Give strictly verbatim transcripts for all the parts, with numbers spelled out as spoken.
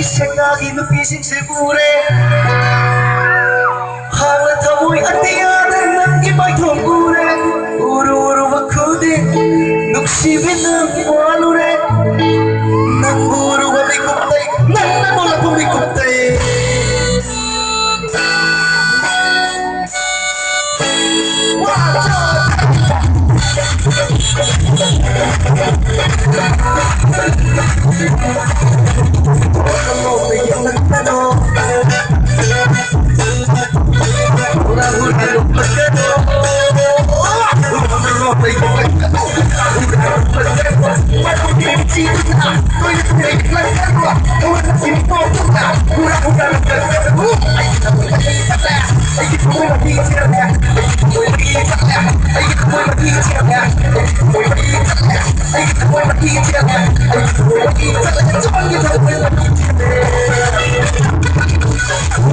ꯁꯦꯛꯃꯥꯒꯤ ꯅꯨꯄꯤꯁꯤꯡꯁꯦ ꯎꯔꯦ꯫ ꯍꯥꯡꯂ ꯊꯃꯣꯏ ꯑꯇꯤꯌꯥꯗ ꯅꯪꯒꯤ ꯃꯥꯏꯊꯣꯡ ꯎꯔꯦ꯫ ꯎꯔꯨ ꯎꯔꯨꯕ ꯈꯨꯗꯤꯡ ꯅꯨꯡꯁꯤꯕꯤ ꯅꯪ ꯋꯥꯂꯨꯔꯦ꯫ ꯅꯪꯕꯨ ꯎꯔꯨꯕ ꯃꯤꯀꯨꯞꯇꯩ, ꯅꯪꯅ ꯅꯣꯛꯂꯛꯄ ꯃꯤꯀꯨꯞꯇꯩ꯫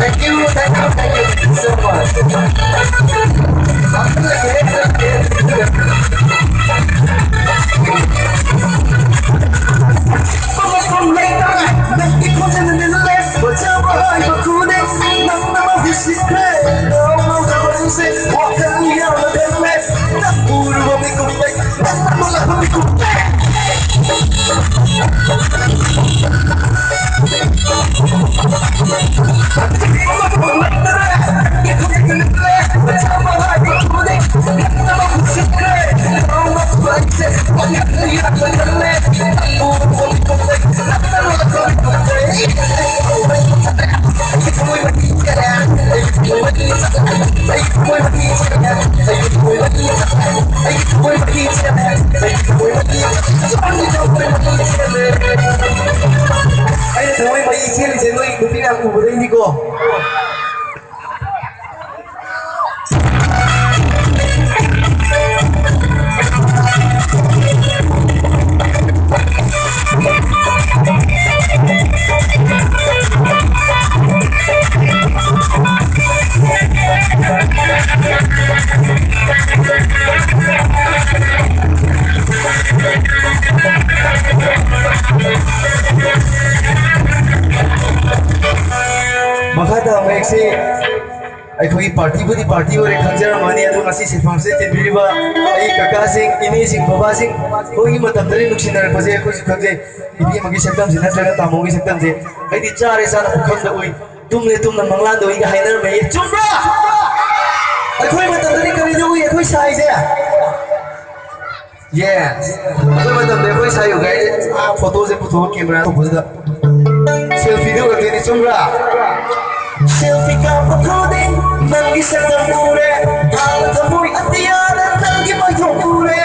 Thank you, thank you, thank you so much. ꯑꯩꯅ ꯊꯃꯣꯏ ꯃꯍꯤ ꯆꯦꯜꯂꯤꯁꯦ ꯅꯣꯏ ꯅꯨꯄꯤ ꯃꯌꯥꯝ ꯎꯕꯗꯩꯅꯤꯀꯣ꯫ ꯍꯧꯖꯤꯛꯁꯤ ꯑꯩꯈꯣꯏꯒꯤ ꯄꯥꯔꯇꯤꯕꯨꯗꯤ ꯄꯥꯔꯇꯤ ꯑꯣꯏꯔꯦ ꯈꯪꯖꯔꯝꯃꯅꯤ, ꯑꯗꯨ ꯉꯁꯤ ꯁꯤꯟꯐꯝꯁꯤꯗ ꯇꯤꯟꯕꯤꯔꯤꯕ ꯑꯩ ꯀꯀꯥꯁꯤꯡ, ꯏꯅꯦꯁꯤꯡ, ꯕꯕꯥꯁꯤꯡ, ꯑꯩꯈꯣꯏꯒꯤ ꯃꯇꯝꯗꯗꯤ ꯅꯨꯡꯁꯤꯅꯔꯛꯄꯁꯦ ꯑꯩꯈꯣꯏꯁꯨ ꯈꯪꯖꯩ꯫ ꯏꯕꯦꯝꯃꯒꯤ ꯁꯛꯇꯝꯁꯦ ꯅꯠꯇ꯭ꯔꯒ ꯇꯥꯃꯣꯒꯤ ꯁꯛꯇꯝꯁꯦ ꯑꯩꯗꯤ ꯆꯥꯔꯦ ꯆꯥꯅ ꯄꯨꯈꯝꯗ ꯎꯏ, ꯇꯨꯝꯂꯦ ꯇꯨꯝꯅ ꯃꯪꯂꯥꯟꯗ ꯎꯏꯒ ꯍꯥꯏꯅꯔꯝꯃꯦ꯫ ꯆꯨꯝꯕ꯭ꯔꯥ? ꯑꯩꯈꯣꯏ ꯃꯇꯝꯗꯗꯤ ꯀꯔꯤꯗ ꯎꯏ ꯑꯩꯈꯣꯏ ꯁꯥꯏꯁꯦ? ꯌꯦꯁ꯫ ꯑꯩꯈꯣꯏ ꯃꯇꯝꯗ ꯑꯩꯈꯣꯏ ꯁꯥꯏ ꯎꯏ ꯍꯥꯏꯁꯦ ꯐꯣꯇꯣꯁꯦ ꯄꯨꯊꯣꯛꯑ ꯀꯦꯃꯦꯔꯥ ꯇꯧꯕꯁꯤꯗ ꯁꯦꯜꯐꯤꯗ ꯎꯔꯛꯇꯣꯏꯅꯤ꯫ ꯆꯨꯝꯕ꯭ꯔꯥ? ꯁꯦꯜꯐꯤ ꯀꯥꯞꯄ ꯈꯨꯗꯤꯡ ꯅꯪꯒꯤ ꯁꯛꯇꯝ ꯎꯔꯦ, ꯍꯥꯟꯅ ꯊꯃꯣꯏ ꯑꯇꯤꯌꯥꯗ ꯅꯪꯒꯤ ꯃꯥꯏꯊꯣꯡ ꯎꯔꯦ,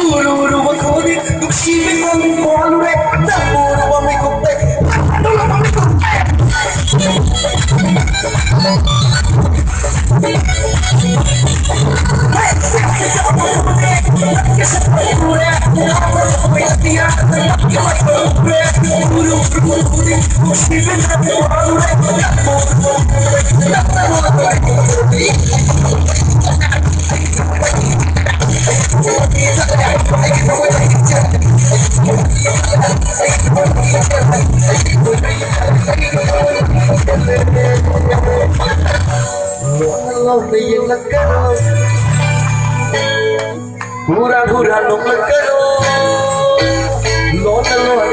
ꯎꯔꯨ ꯎꯔꯨꯕ ꯈꯨꯗꯤꯡ ꯅꯨꯡꯁꯤꯕꯤ ꯅꯪ ꯄꯣꯜꯂꯨꯔꯦ, ꯅꯪ ꯎꯔꯨꯕ ꯃꯤꯀꯨꯞꯇ ꯎꯔꯨꯕ ꯃꯤꯀꯨꯞꯇ꯫ ꯍꯨꯔꯥ ꯍꯨꯔꯥ ꯅꯣꯛꯂꯛꯀꯅꯨ꯫ ꯂꯣꯟꯅ ꯂꯣꯟꯅ